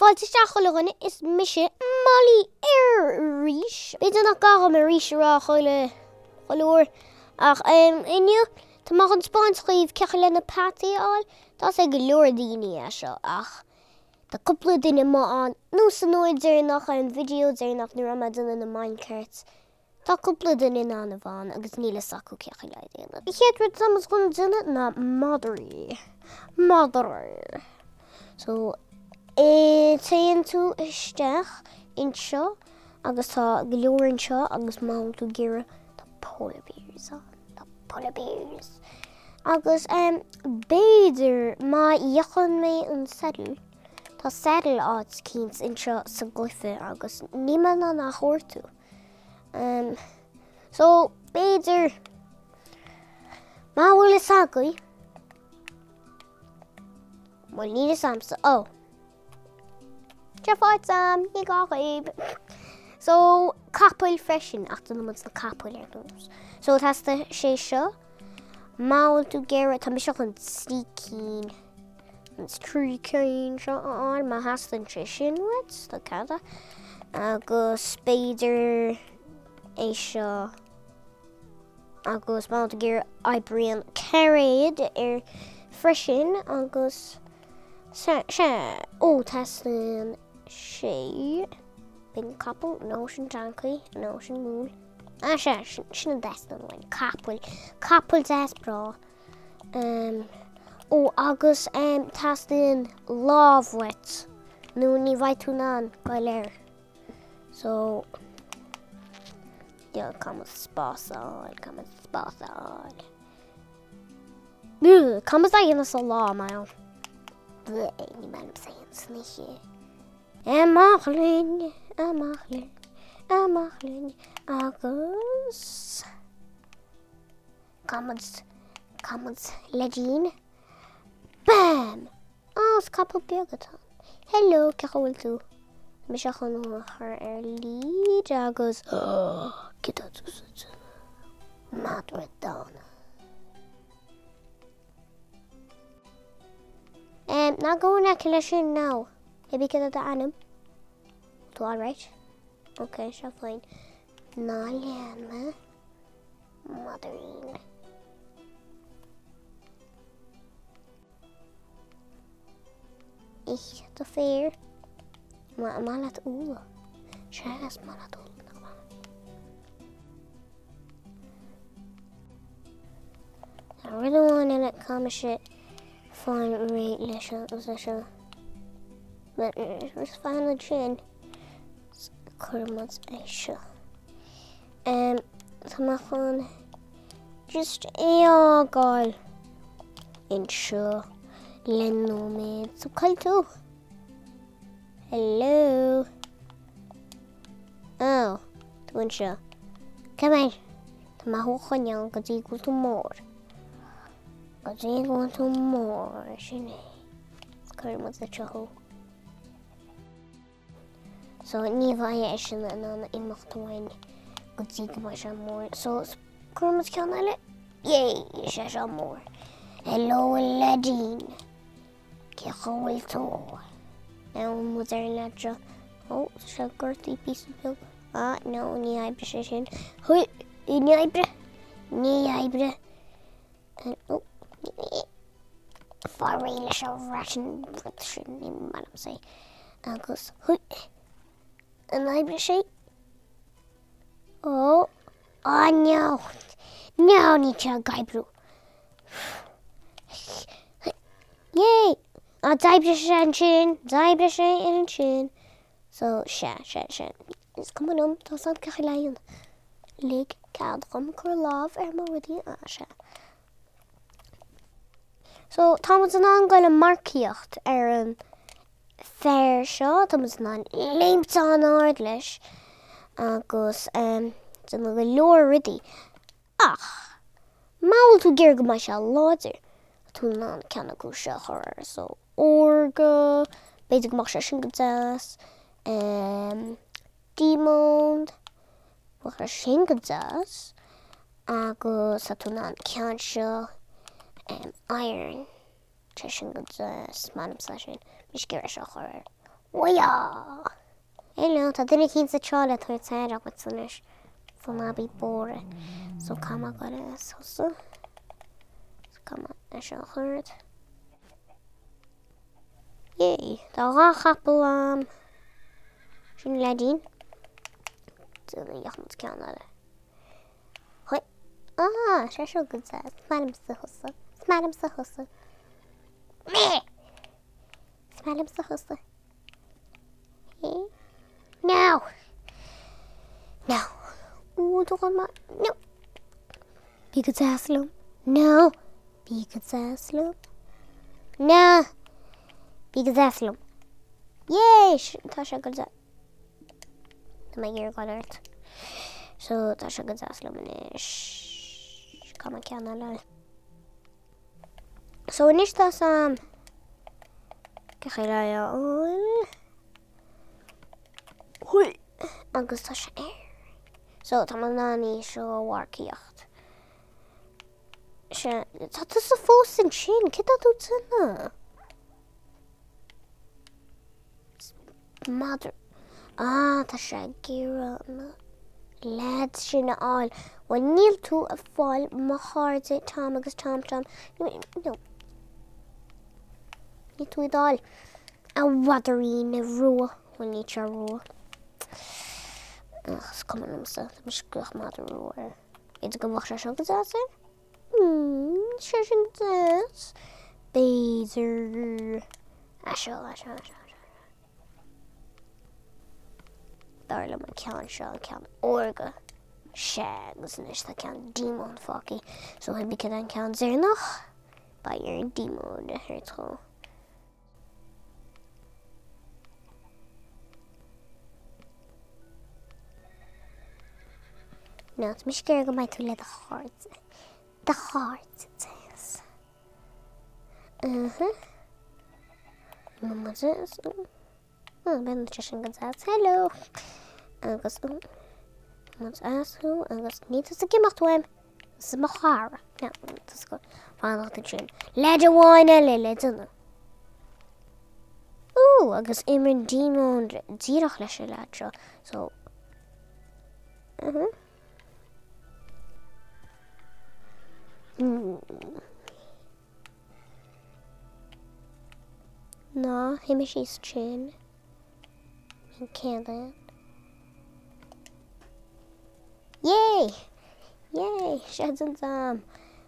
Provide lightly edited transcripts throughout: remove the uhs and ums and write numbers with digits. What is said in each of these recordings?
Fáilte isteach chuile dhuine, is mise Molly arís. B'fhéidir nach gá dhom arís a rá chuile uair, ach inniu tá mé chun spáint dhaoibh cén chaoi le na peataí a fháil. Tá 'fhios ag go leor daoine é seo ach tá cúpla duine amuigh ann, nó san uair deireanach ar an video deireanach nuair a raibh mé ag déanamh na minecarts. Tá cúpla duine in ann a bheith ann agus níl fhios acu cén chaoi le é a dhéanamh. An chéad rud atá muid chun déanamh ná madraí. Madraí. So, téann tú isteach anseo agus tá go leor anseo agus má bhfuil tú ag iarraidh tá polar bears ann. Tá polar bears. Agus um, b'fhéidir má fhaigheann mé an saddle, tá saddle áit eicínt anseo sa gcluiche agus níl mé in ann a chuartú. Um, so, b'fhéidir, má bhfuil fhios agaibh, bhuel, níl fhios a'msa, oh, Seo faighte a'm, ní gá dhaoibh. So, capaill freisin, ach déanfaidh muid na capaill ar dtús. So, teastaíonn sé seo. Má bhfuil tú ag iarraidh, tá mise chun trí cinn, an trí cinn seo a fháil, má theastaíonn sé sin uait, tá cead agus b'fhéidir é seo agus má tá tú ag iarraidh oibríonn cairéad air freisin agus se se ó teastaíonn sé b'in capall nó sin donkey nó sin mule. Ah, sea, sin a dteastaíonn uainn. Capall. Capall deas breá. Um, ó, agus um, teastaíonn lámh uait. Nó ní bheidh tú in ann goil air. So, yeah, caithfidh muid spás a fháil, caithfidh muid spás a fháil. Caithfidh muid é a dhéanamh sa lá, mar ní maith liomsa é a dhéanamh san oíche. Amach linn, amach linn, amach linn agus caithfidh muid, caithfidh muid leidín. Bam! Ó, is capall beag atá ann. Hello, cén chaoi a bhfuil tú? Tá mise chun thú a chur ar lead agus cad tá tú sa Madra dána. Ná gabh in aice leis sin now. Maybe cad é d'ainm? Tú alright? Ok, seo fine. Ná lean mé. Madraín. Ith do féar. An maith leat úlla. Sea, is maith leat úlla, nach maith? Tá rud amháin eile caithfidh mise fáil réidh leis agus é seo. Is fine ansin cuirfidh muid é seo. Tá mé chun just é a fhágáil anseo le nóiméad. So cá bhfuil tú? Hello? Oh, tú anseo. Come here. Tá mé thú a choinneáil go dtí go bhfuil tú mór. Go dtí go bhfuil tú mór, sin é. Cuirfidh muid anseo thú. So ní bheidh eisean in ann imeacht uainn go dtí go mbeidh sé mór. So cuirfidh muid ceann eile. Yay, sé seo mór. Hello, leaidín. Cén chaoi a bhfuil tú? Now muid ar an leaid seo. Ó, tá sé gortaithe píosa beag. Ah, no, ní oibreoidh sé sin. Hui, ní oibreoidh. Ní oibreoidh. Ó, fáil réidh leis an ration rud sin, ní maith liomsa é. Agus, hui, an oibreoidh sé? Ó, ah, no. No, níl sé ag oibriú. Yay! Ah, d'oibrigh sé ansin, d'oibrigh sé ansin. So, sea, sea, sea. Is cuma liom, tá 's a'm cén chaoi le é a dhéanamh. Lig cead dhom cur lámh ar mo rudaí, ah, sea. So, tá muid in ann goil ag marcaíocht ar an fear seo, tá muid in ann léimt an-ard leis agus um, déanamh go leor rudaí. Ach, má bhfuil tú ag iarraidh go mbeidh sé láidir, tá tú in ann ceann acu seo a chur air, so órga, b'fhéidir go mbeadh sé sin go deas, em, diamond, bheadh sé sin go deas, agus tá tú in ann ceann seo, em, iron, sé sin go deas, maith liomsa é sin, mise ag iarraidh seo a chur air. Oya! Hello, tá duine eicínt sa trá le tabhairt aire dhuit anois. So ná bí buartha. So caithfidh mé goil as thusa. So caithfidh mé é seo a chur ort. Yay! Tá dha chapall a'm. Sin leaidín. Déanfaidh muid ceann eile. Hoi! Ah, sé seo go deas. Is maith liomsa thusa. Is maith liomsa thusa. Meh! Is maith liomsa thusa. Hey. No! No. Ooh, do ma. No! Bí go deas liom. No! Bí go deas liom. No! Bí go deas liom. Yay! Tá sé go deas. Tá mé ag iarraidh goil ort. So tá sé go deas liom anois. Caithfidh mé ceann eile. So anois tá sam. Cé le fháil. Hui! Agus tá sé air. So tá mé in ann í seo a mharcaíocht. Sé, tá tusa fós ansin, céard tá tú ag déanamh? Madra. Ah, tá sé ag iarraidh na leaids sin a fháil. Bhuel, níl tú ag fáil mo chairde Tom agus Tom Tom. No. Níl tú ag fáil a mhadraín rua. Bhuel, níl sé rua. Ach, is cuma liomsa. Tá mise ag glaoch madra rua air. B'fhéidir go mbeadh sé seo go deas air? Hmm, sé sin go deas. B'fhéidir. Ah, seo, ah, seo, ah, seo, ah, seo. B'fhearr liom an ceann seo, an ceann órga. Sea, agus anois tá ceann Demon fágtha. So cibé cad é an ceann deireanach, beidh ar an Demon a thabhairt dhó. Ná, tá mise ag iarraidh go mbeidh tú le do chairde. Do chairde, deas. Uh-huh. Mama deas. Oh, bíonn sé sin go deas. Hello. Agus, oh, muid as thú agus níl tusa ag imeacht uaim. Is mo chara. Ná, tusa go fanacht ansin. Leaid amháin eile le déanamh. Ooh, agus imríonn Demon díreach leis an leaid seo. So, uh-huh. Mm. Ná, imigh síos sin. An céad Yay! Yay! Sé an t-am.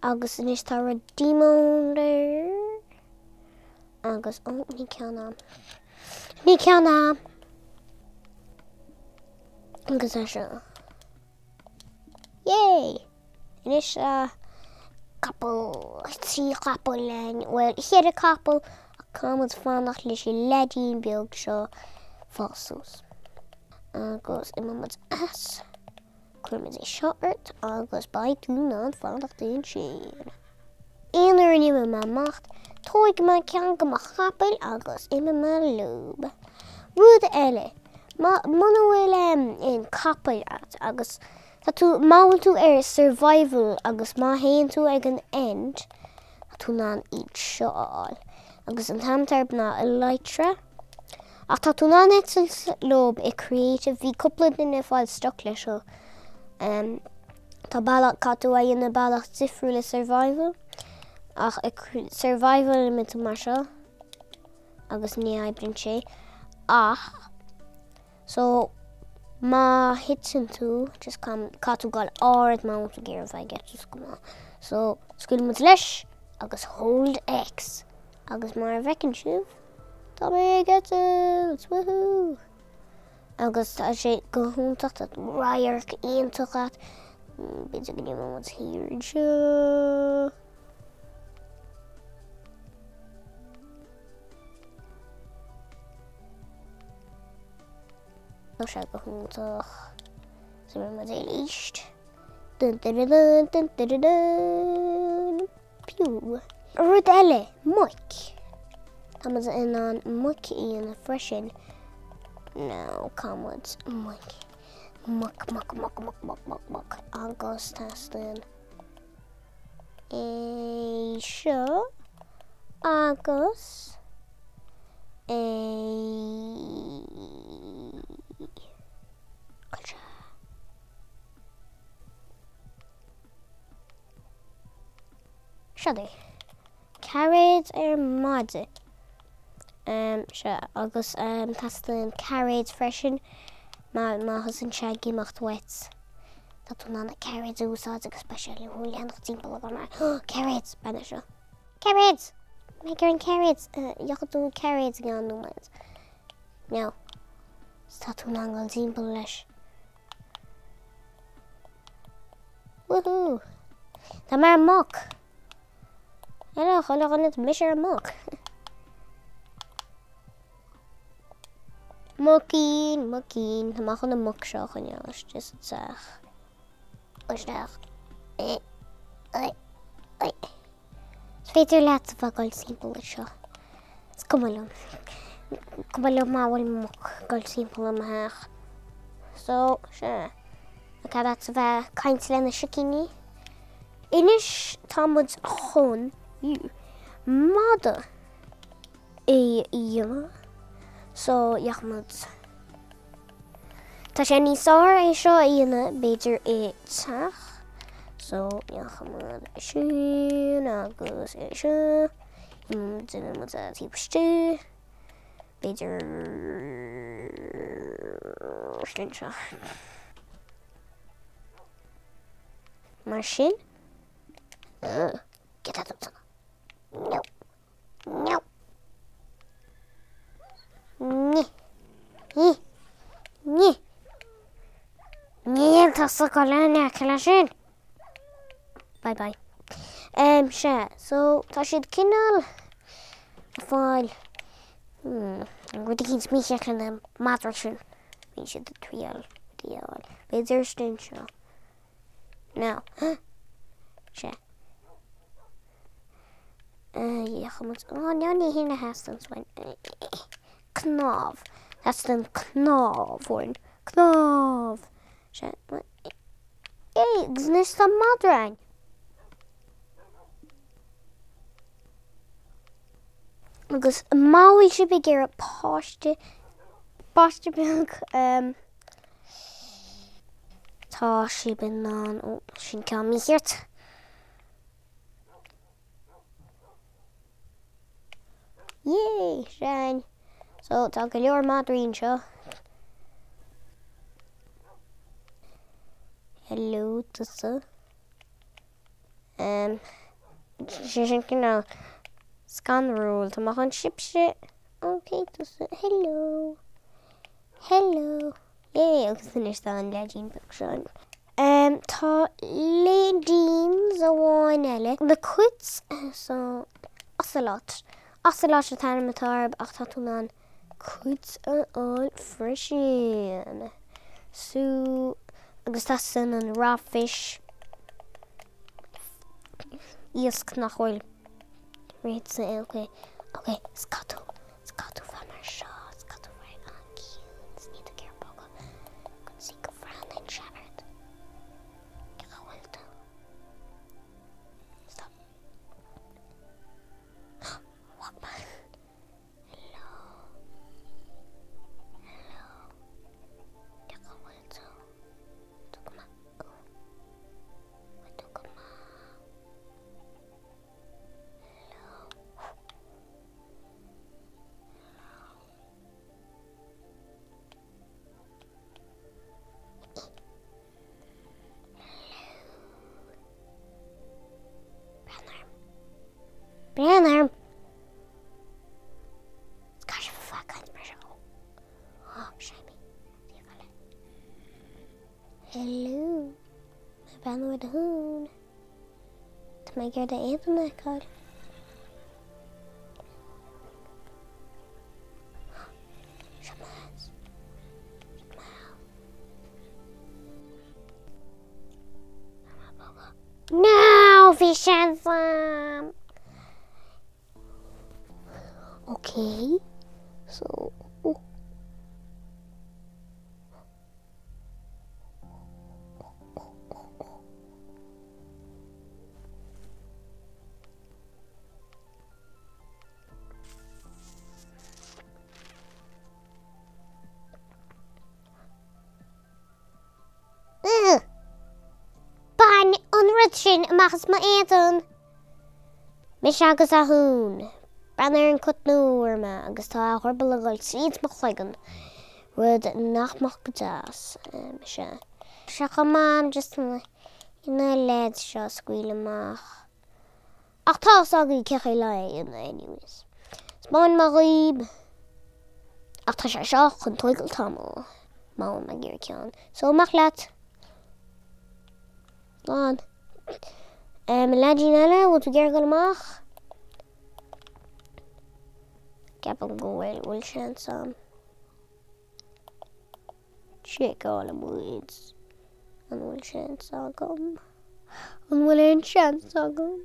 Agus anois tá rud Demon air. Agus, ó, ní ceann am. Ní ceann am! Agus é seo. Yay! Anois tá capall, trí chapall againn, bhuel, cheithre capall, ach caithfidh muid fanacht leis an leaidín beag seo fás suas. Agus imeoidh muid as, cuirfidh muid é seo ort agus beidh tú in ann fanacht ansin. Aon uair a n-imeoidh mé amach, tógfaidh mé ceann de mo chapaill agus imeoidh mé leob. Rud eile, muna bhfuil aon capaill agat agus tá tú, má bhfuil tú ar survival agus má théann tú ag an end, tá tú in ann iad seo a fháil. Agus an t-ainm atá orthu ná elytra. Ach tá tú in ann eitilt leob i creative, bhí cúpla duine ag fáil stuck leis seo. Tá bealach, caithfidh tú a dhéanamh bealach difriúil i survival, ach i survival imíonn tú mar seo agus ní oibríonn sé ach so má thiteann tú just caithfidh tú dul ard má bhfuil tú ag iarraidh bheith ag eitilt go maith. So scaoileann muid leis agus hold X agus mar a bhfeiceann sibh tá mé ag eitilt! Woohoo! Agus tá sé go hiontach, tá radharc iontach agat. B'fhéidir go n-imeoidh muid thiar anseo. Tá sé go hiontach. So imeoidh muid arís. Dun dun dun dun dun dun dun. Piú. Rud eile, muic. Tá muid in ann muic a dhéanamh freisin. Now, cá muid? Muic. Muc, muc, muc, muc, muc, muc, muc. Agus teastaíonn é seo. Agus. É. Cá bhfuil sé? Seo é. Cairéid ar maide. Sea, agus teastaíonn cairéid freisin má thosaíonn sé ag imeacht uait. Tá tú in ann na cairéid a úsáid agus beidh sé le thú leanacht timpeall ag rá, oh, cairéid! Breathnaigh seo. Cairéid! Mé ag an cairéid! Gheobhaidh tú cairéid i gceann nóiméad. Now, tá tú in ann dul timpeall leis. Woohoo! Tá mé ar muc! Hello, chuile dhuine, tá mise ar muc. Muicín, muicín, tá mé chun an muc seo a choinneáil istigh sa teach. Isteach. Is féidir leat a bheith ag dul timpeall anseo. Is cuma liom. Cuma liom má bhfuil muc ag dul timpeall i mo theach. So, sea. Caithfidh leat a bheith ag caint le na sicíní. Anois tá muid chun mada a dhéanamh. So, gheobhaidh muid. Tá sé níos fearr é seo a dhéanamh b'fhéidir i teach. So, gheobhaidh muid sin agus é seo. Déanfaidh muid é taobh istigh. B'fhéidir sin seo. Mar sin. Get out of No. No. Ní. Ní. Ní. Níl tusa ag dul in aice leis sin. Bye bye. Um, sea, so tá siad cineál ag fáil hmm, rud eicínt mícheart le na madraí sin. Bíonn siad ag triail rudaí a fháil. B'fhéidir istigh anseo. Now. Sea. Oh, no, ní hin a theastaíonn uainn. Cnámh. Theastaíonn cnámh uainn. Cnámh. Sea. Ei, agus anois tá madra againn. Agus má bhfuil sibh ag iarraidh páiste, páiste beag, um, tá sibh in ann, ó, sin ceann mícheart. Yay, sin. So, tá go leor madraí anseo. Hello, tusa. Um, sé sin cineál scanrúil. Tá mé chun sibhse. Ok, tusa. Hello. Hello. Yay, agus anois tá an leaidín beag seo. Tá leaidíns amháin eile. Na cuid so ocelot. Ocelot an t-ainm atá orthu ach tá tú in ann cuid a fháil freisin. So agus tá sin an raw fish. Iasc nach bhfuil réidh ok. Ok, is caithfidh tú, is caithfidh tú bheith mar seo, is caithfidh tú bheith an-ciúin, is níl tú ag iarraidh bogadh go dtí go bhreathnaíonn sé ort. Cé go bhfuil tú? Stop. Walkman. Hello. Hello. Cé go bhfuil tú? Tú go maith. Bhfuil tú go maith? Hello. Hello. Hello. Breathnaigh orm. Breathnaigh orm. Is caithfidh sibh a bheith ag caint mar seo. Ó, Séimí. Hello. Mé breathnú ar do thóin. Tá mé ag iarraidh d'éadan a fheiceáil. Shut my eyes. Shut my mouth. No, bhí seans agam. Okay, so... Oh. sin amach as m'éadan! Mise agus a thún. Breathnaigh ar an cut nua a fuair mé agus tá a dhrioball ag dul tríd mo chloigeann, rud nach mbeadh go deas. Mise. Sé chomh maith just na leaids seo a scaoileadh amach. Ach tá fhios agaibh cén chaoi le é a dhéanamh anyways. 'Spáinfidh mé dhaoib. Ach tá sé seo chun tóigeáil tamall má bhfuil mé ag iarraidh ceann. So amach leat! Slán. Em, leaidín eile, bhfuil tú ag iarraidh dul amach? Ceapaim go bhfuil, bhfuil seans a'm. Seiceálfaidh muid. An bhfuil seans agam? An bhfuil aon seans agam?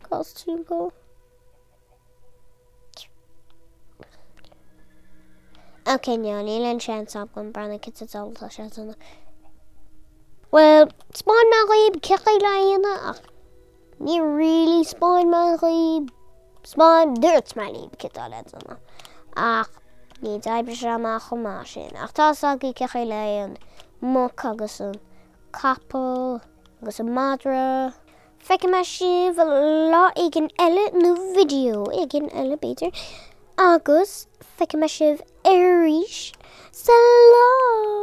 Cas timpeall. Ok, no, níl aon seans agam breathnaigh cad sa diabhal atá sé ag déanamh. Well, 'spáin mé dhaoib cén chaoi le é a dhéanamh ach ní really 'spáin mé dhaoib. 'Spáin, dúirt mé libh cad tá le déanamh ach ní d'oibrigh sé amach chomh maith sin. Ach tá fhios agaibh cén chaoi le an muc agus an capall agus an madra. Feicfidh mé sibh lá éigin eile nó video éigin eile b'fhéidir agus feicfidh mé sibh arís. Slán!